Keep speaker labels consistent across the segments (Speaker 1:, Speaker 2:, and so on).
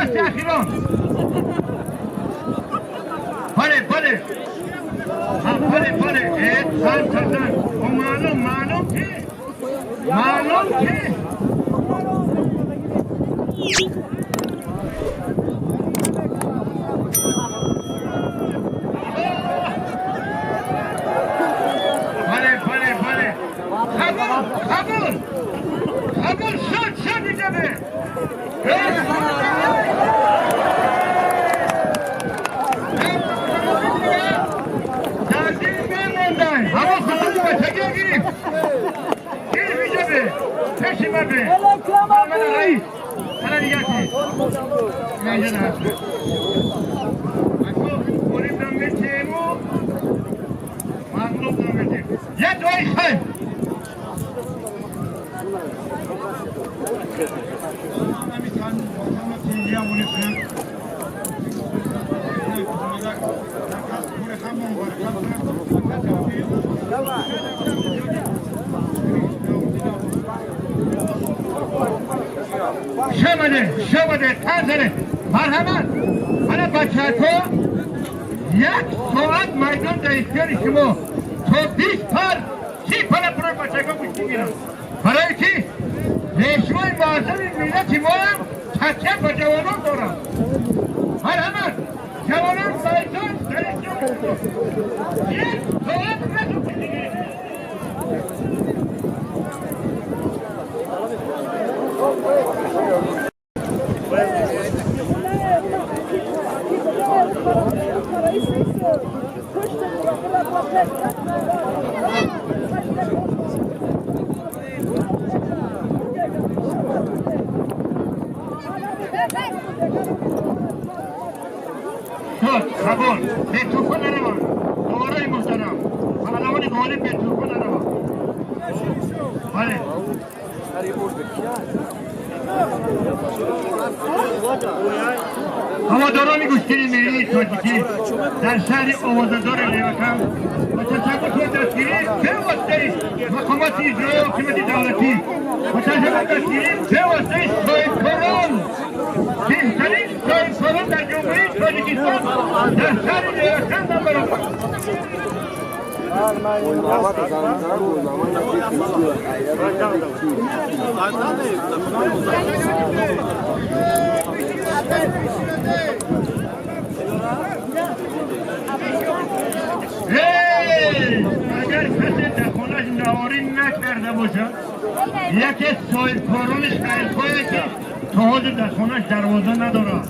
Speaker 1: Нишасти ахирон. Бале, бале. Бале, бале. Сан сазан. Маълум, маълум ки. Маълум ки. Бале, бале, бале. Қабул, қабул. Қабул шуд, шуд иҷобе. شمده شمده تنزله مرحمت حالا بچه ها یک ساعت میدان در اختیار شما تا 20 پر 30 پر برای بچه ها گوشتی گیرم برای که پیشوای معظم ملت ما هم تکیه به جوانان دارم. مرحمت جوانان میدان در اختیار شما یک ساعت نتونید دیگه. شد قبول به توفه نروان دوباره محترم پهلوان غالب به توفه نروان. بله هواداران گوشتی ملی تاجیکی در شهر آوازه‌دار لیاقت با تشبث و دستگیری به واسطه مقامات اجرایی حکومت دولتی با تشبث دستگیری به واسطه صاحبکاران بهترین صاحبکاران در جمهوری تاجیکستان در شهر لیاقت برآمد. اگر کسی در خونش نهاری نکرده باشد یکی صاحبکارانش خیرخواهی که تا حاضر در خونش دروازه ندارد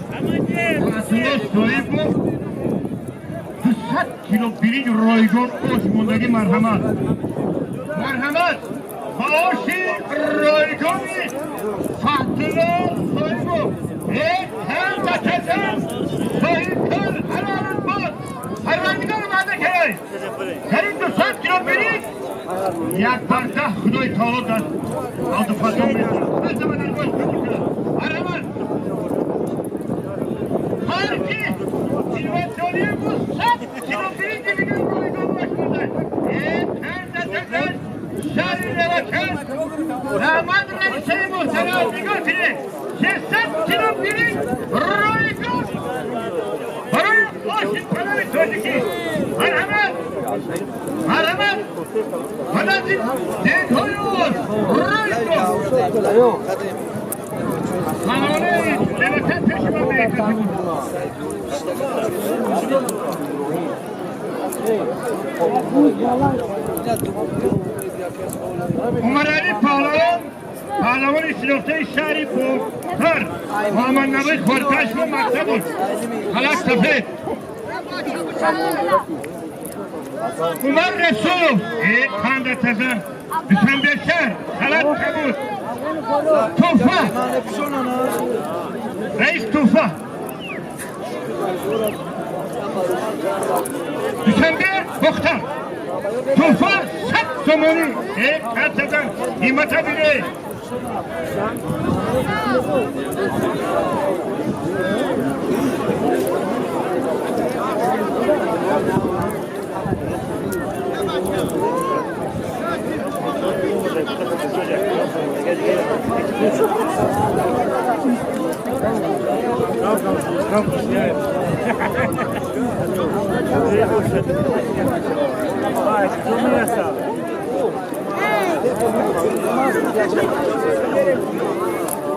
Speaker 1: اصلا صاحب بود 200 کیلو برنج رایگان آش موندگی. مرحمت مرحمت با آش رایگانی فضلالله صاحب هم بچه‌تان صاحبکار حلال باد پروردگار وعده کرد در این 200 کیلو برنج یک پرده خدای تعالی در عبدالفتاح می‌دهد. دست من در باش قبول کرد. مرحمت هر کی سیوتانی بود 100 کیلو برنج دیگه رایگان آش مونده. شهر لوکن رحمت رئیس محترم نگاه کنید 600 کیلو برنج رایگان برای آش پلو تاجیکی. مرحمت مرحمت از این دیگ‌های آش رایگان خانه لوکن پیش من به بود. عمرعلی پهلوان پهلوان شناخته شهری بوکر محمد نبی خورکش و مکتب بود خلق سفید عمر رسولов خنده تزن دوشنبه شهر خلق کبود توفه رئیس توفه دوشنبه بختر توفه 100 سومونی کارتزن قیمت بیره.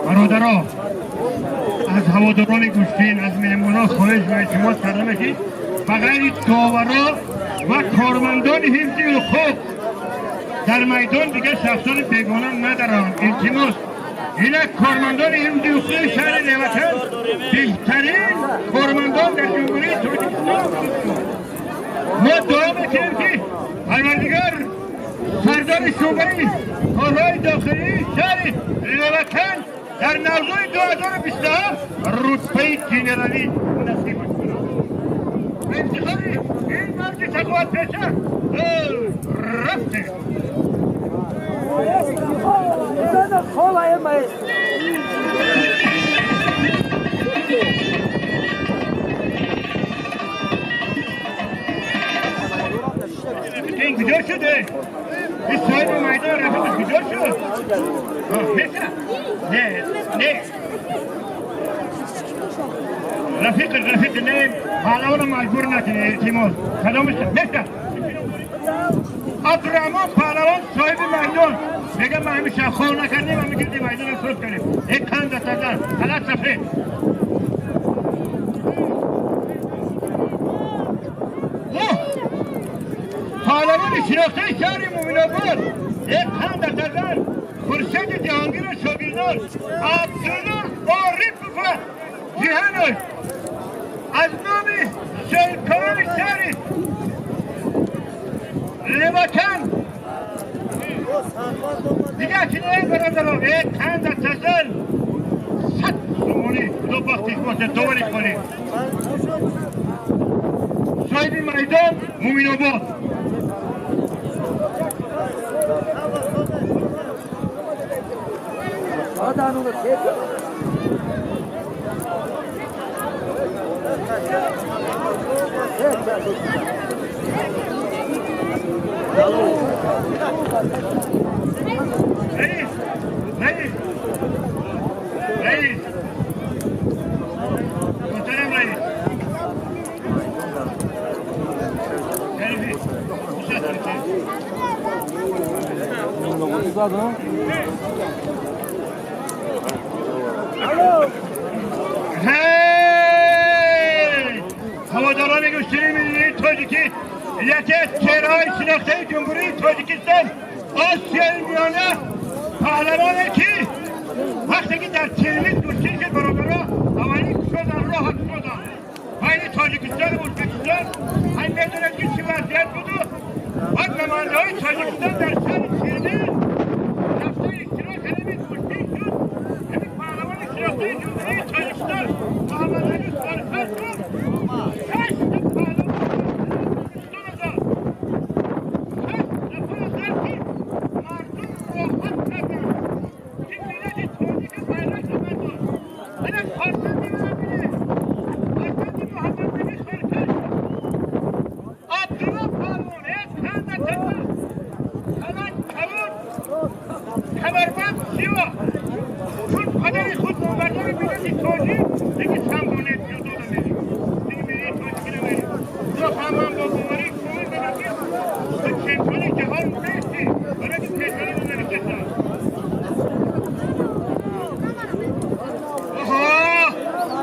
Speaker 1: Бародаро, аз ҳаводорони гӯштин, аз меҳмонон хоҳиш ва илтимос карда мешид, ба ғайри доваро ва кормандони ҳифзи ҳуқуқ дар майдон дигар шахсони бегона надаранд. Илтимос, инак кормандони ҳифзи ҳуқуқи шаҳри Левакент беҳтарин кормандон дар Ҷумҳурии Тоҷикистон. Мо дуо мекунем, ки Парвардигор сардори шӯъбаи корҳои дохилии шаҳри Левакент дар Наврӯзи 2027 рутбаи генералӣ насибаш кунад. Ба ифтихори ин марди саховатпеша рафтем. این کجا شده؟ این صاحب میدان رفیق کجا شد؟ نه نه، رفیق رفیق، نه، پهلوان مجبور نکنه، التماس. کدامش نیست؟ عبدالرحمن پهلوان صاحب میدان میگه ما همیشه خو نکردیم و میگردیم میدان رو صرف کنیم. یک کند زدن غلط سفید. پهلوان شناخته شهر مومن‌آباد، یک کند زدن، خورشید جهانگیر شاگردان عبدالله عارف و جهانش از نام شهرکاران شهر لواکن دیگه چنین برادران. یک کند تزل 100 سومونی، خدا بختش باشه، دوباره کنی. صاحب میدان مومن‌آباد. رئیس رئیس رئیس، محترم رئیس شریفی. هواداران گوشتنی ملی تاجیکی، یکی از چهره‌های شناخته جمهوری تاجیکستان، آسیای میانه، پهلوانه که وقتی که در ترمیز گوشتی که برادرها اولین شدن راه شدن بین تاجیکستان و ازبکستان، هم میدونند که چه وضعیت بود. بعد نماینده های تاجیکستان در شهر ترمیز رفته اشتراک همین گوشتی شد. همین پهلوان شناخته جمهوری تاجیکستان محمد علی سرخط شد. شش تا پهلوان داد، شش نفر زد که مردم راحت کردن که ملت تاجیک غیرت برداشت. اینک فرزندی من فرزندی محمد علی سرکش عبدالله پهلوان، یک چند تزل کلک کبود کمربند سیاه، چون پدر خود نامبردار ملت تاجیک دیگه سمبوله جدا نمیریم، دیگه ملت تاجیک نمیریم. تو هم با باوری کامل بدم که تو چمپیون جهان نیستی، برای که پیشانی رو نمی‌کشن. آها،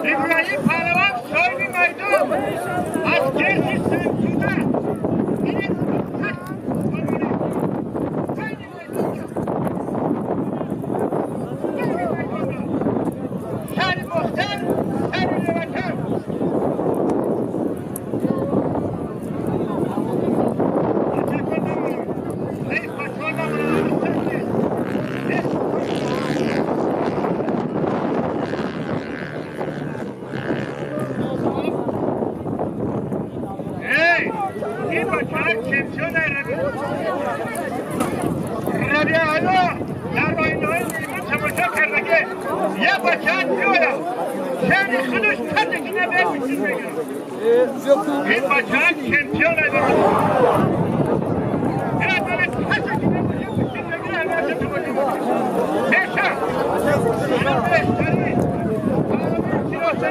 Speaker 1: ابراهیم پهلوان صاحب میدان از جنس سنتوده، این 8 سومونی خیلی میدان خیلی میدان شهر باختر، شهر لوکن. این بچه چمپیون ربیع الله در آینه های میمون تماشا کرده که یه بچه بیاید شهر خودش کرده که نه باید چیز بگیره. این بچه چمپیون برادر این اول کسی که نباشه چیز بگیره البته تماشا میشه. الان بهترین شناخته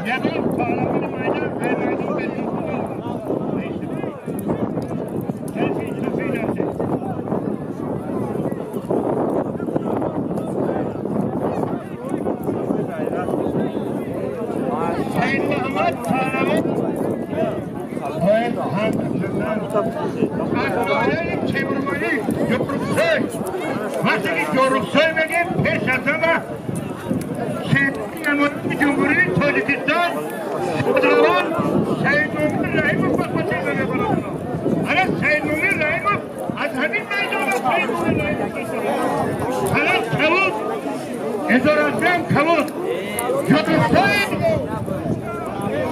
Speaker 1: یگان از ناحیه تیمورمانی جرقسوی وقتی که جرقسوی میگیم پیش از همه نماینده جمهوری تاجیکستان شادروان سید مومن رحیموف به خاطر میبرد. الان سید مومن رحیموف از همین میدان سید مومن رحیموف الان کبود هزار کبود جرقسوی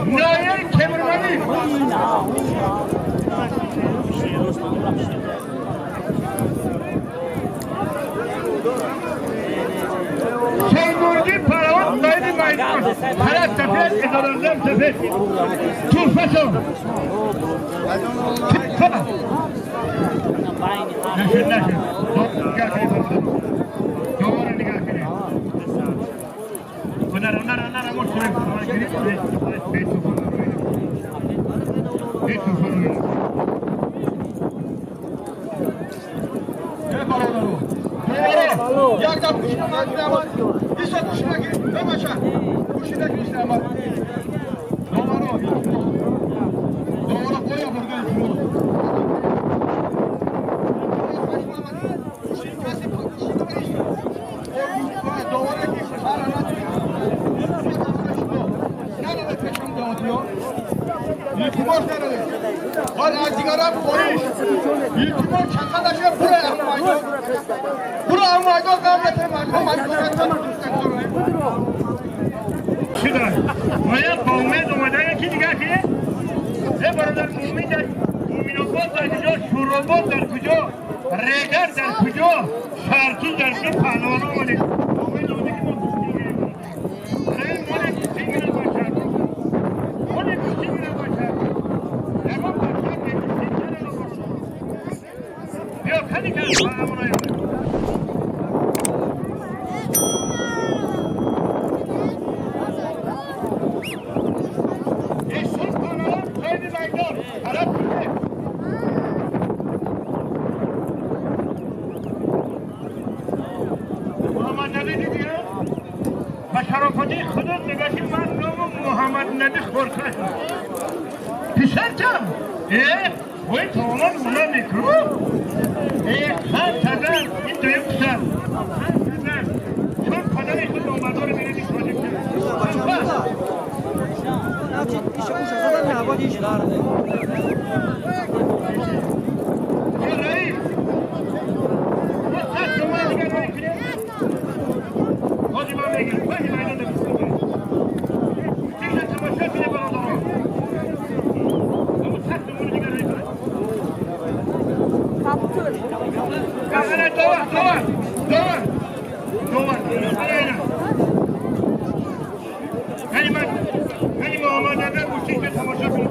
Speaker 1: ناحیه تیمورمانی سیمرغی پروان صاحب میدان طرف سفید ادارازم سفید توفشون توفه نشد نشد نگاه کنید دوباره نگاه کنید نرا نرا نرا مرسل
Speaker 2: یک دم کشیده من ایسا کشیده که بمشه کشیده که نیست اما دوباره دوباره پایا بردن دوباره که التماس نداره. حال از دیگران بخوریش. التماس چقدر شه برو احمدان. برو احمدان قبل از
Speaker 1: شدن. باید با امید اومدن یکی دیگه که ای برادر امید در مومن‌آباد در کجا، شورآباد در کجا، ریگر در کجا، شرطی در کجا، پهلوان اومده. امید اومده که ما کشتی گیریم. این مال کشتی گیریم باشد. مال کشتی گیریم باشد. اما باشد که کشتی چرا نباشد؟ بیا خیلی که پهلوانای شرافتی خودت میگه که من نام محمد نبی خورکش پسرتم اه وی تامان اونا میکرو اه خان تزن این دویم پسر خان تزن چون پدر خود نامدار میره تاجیک رئیس ما 100 تومن دیگه نمیکنیم حاجی من میگم خیلی میدان نمی‌کنم. دیگه تماشا کنه برادران. اما 100 تومن دیگه نمی‌کنم. نه دوار دوار دوار دوار. یعنی من یعنی محمد نبی گوشی که تماشا کنه.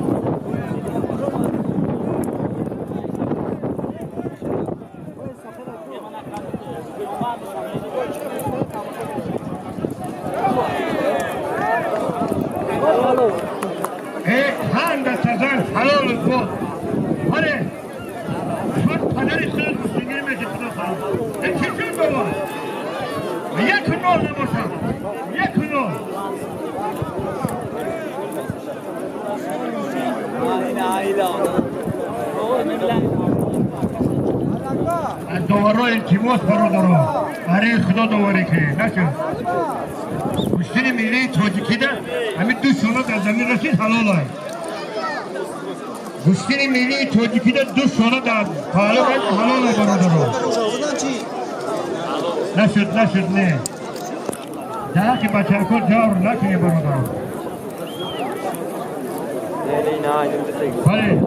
Speaker 1: حلال بود. آره. چون پدر خود مستقیم میشه خدا خواهد. این چه چون بابا؟ یک نور نباشم. یک نور. از دوباره التماس برادران. برای خدا دوباره که نشد. کشتی ملی تاجیکی ده همین دو شانه در زمین رسید حلال های. گوشتین ملی تاجیکی ده دو شانه در حلال حلال برادران. نشد نشد نه. در حق بچه‌ها جور نکنی برادران. بله.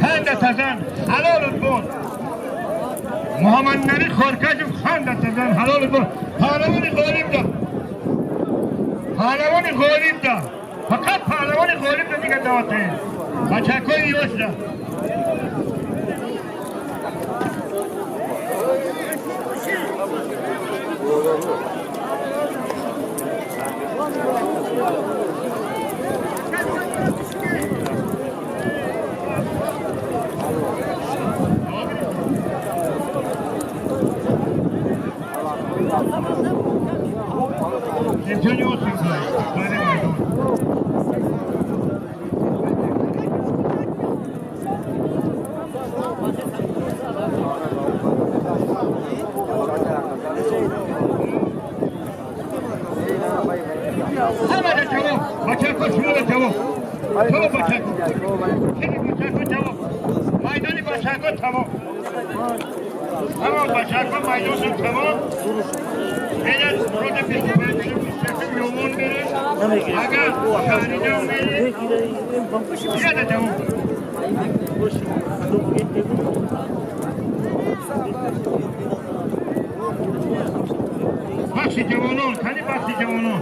Speaker 1: خند تزن حلال بود. محمد نبی خورکش خند تزن حلال بود. پهلوان غالب ده. پهلوان غالب ده. فقط پهلوان غالب ده دیگه دعوته. بچه‌های یوش ده. Ҷавоб, бачако, шумо ҷавоб. Тамом, бачако. Бачако, ҷавоб. Майдони бачако тамом. Тамом, бачако, майдоншон тамом. Беда рода 25 ёмон мере. Агар шаҳридав мере. Яда ҷавоб. Бахши ҷавонон, кани бахши ҷавонон.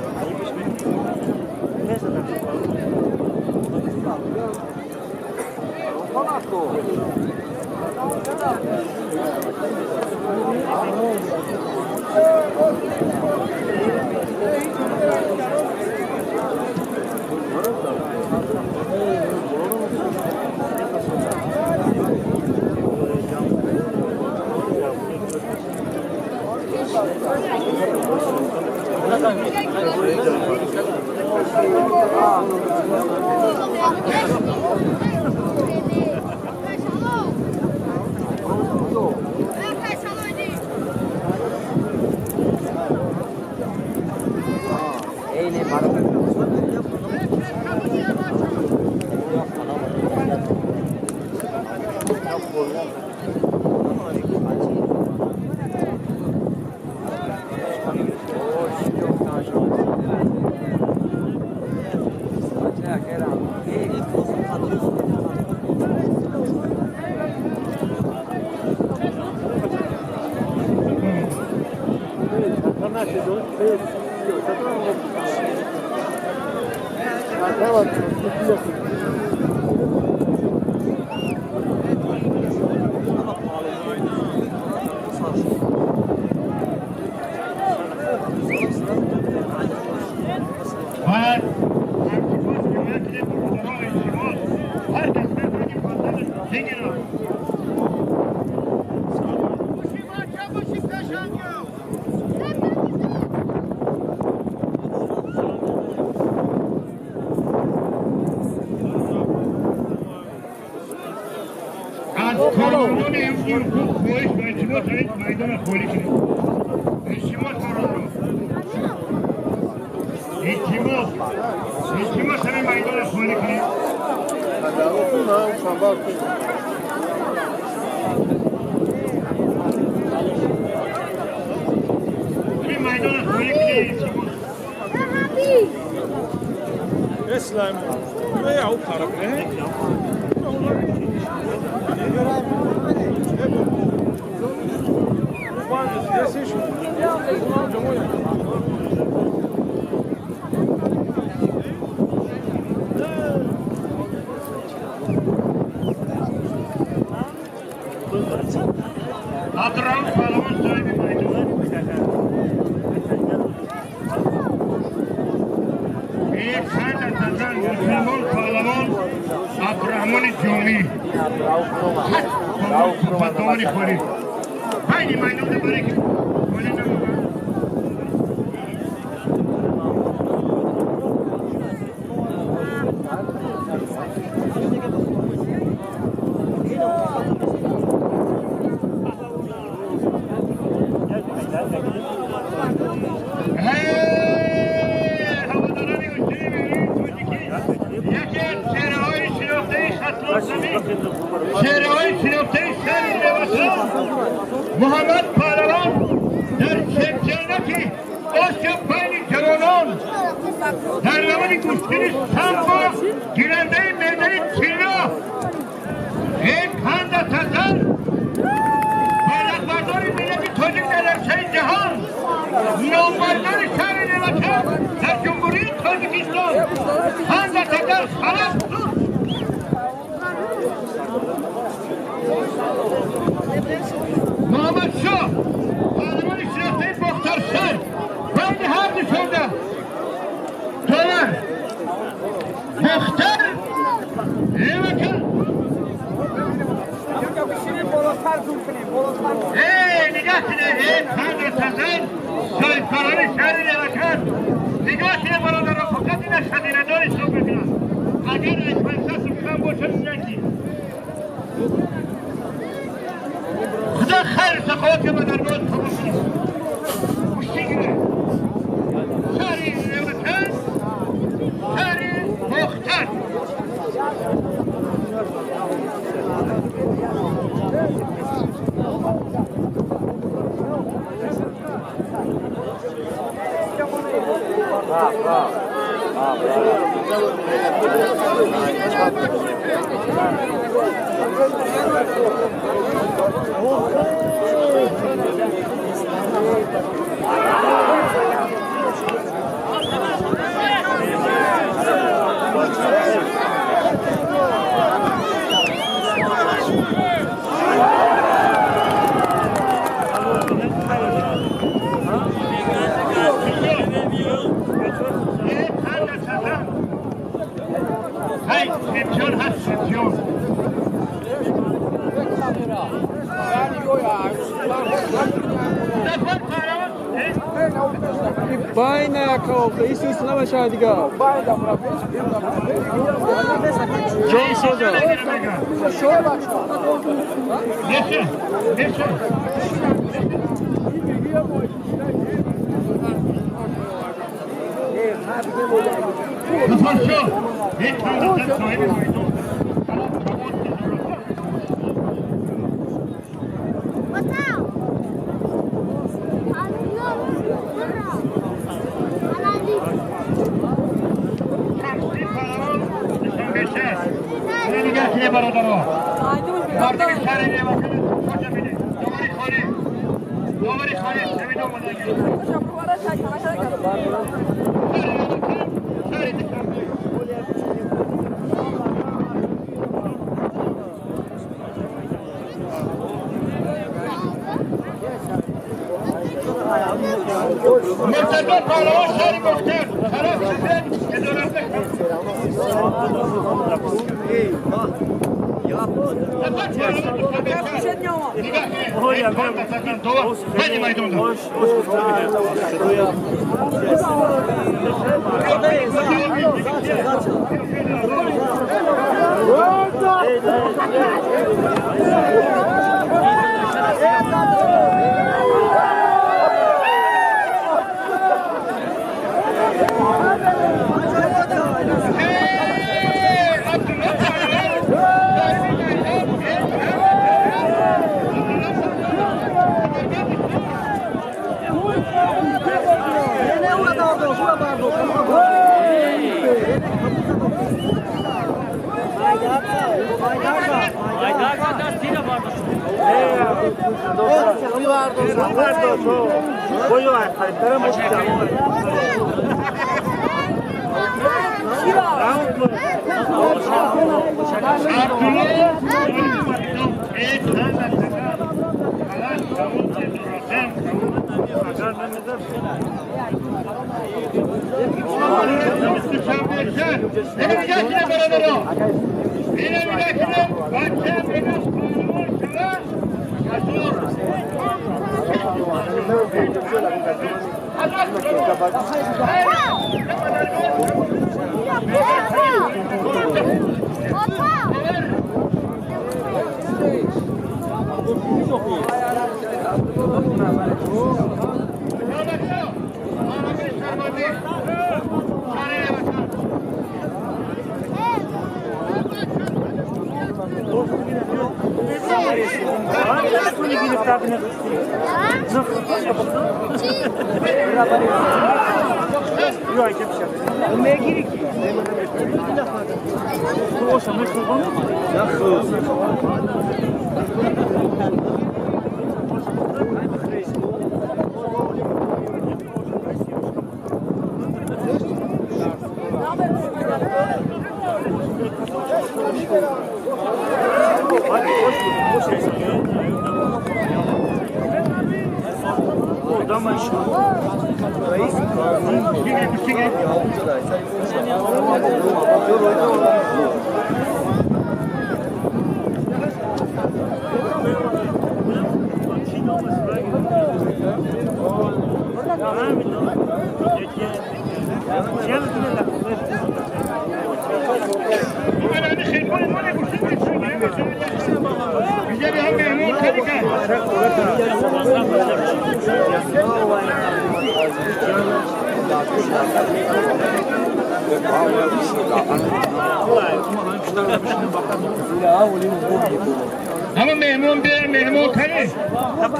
Speaker 1: Ҳама меҳмон биё, меҳмон канӣ.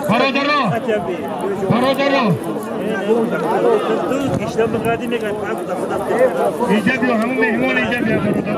Speaker 1: Бародаро, бародаро. اینجا بیا همون مهمان اینجا بیا برادر.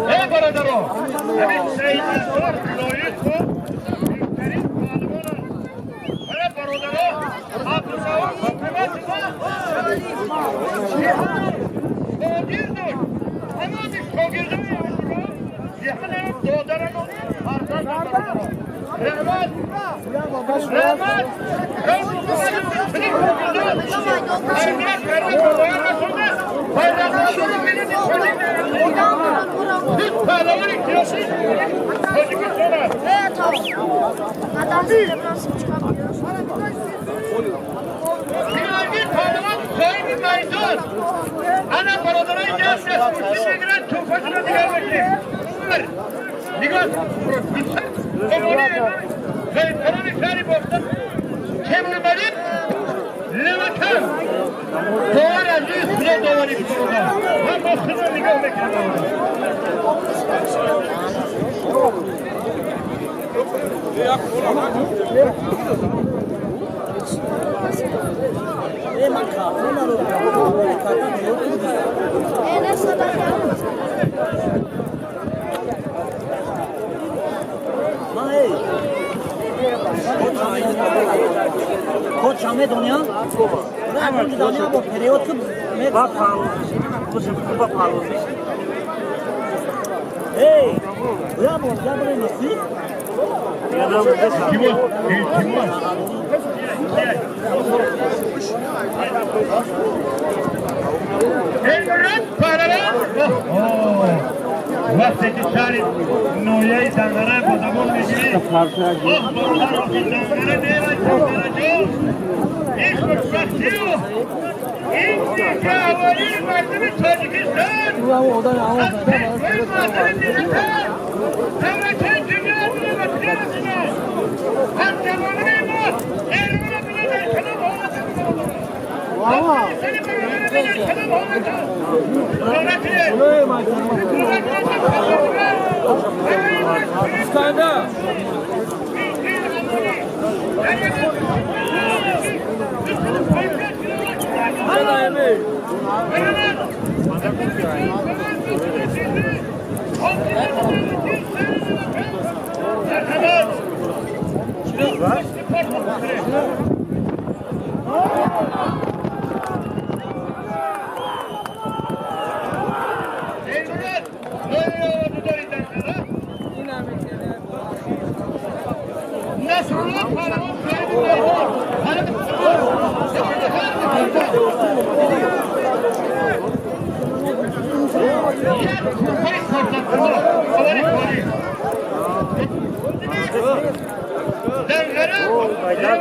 Speaker 1: ای برادران، همین سید انصار لایق بود بهترین پهلوان است. برای برادران عبدالرؤوف حکومت ما شاگرد داشت، تمام شاگردان عبدالرؤوف جهان دادران و فرزند برادران. رحمت رحمت
Speaker 3: وقتی که شهر نویه زنگره با زبان میگیری آه برادر را که زنگره دیره زنگره جو این خوشبختی و این که اولین مردم تاجیکستان از پیشوای مردم ملت دولت دنیا و خیر از زمانه ما ایران بنا در کلام حالت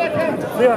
Speaker 1: Бача.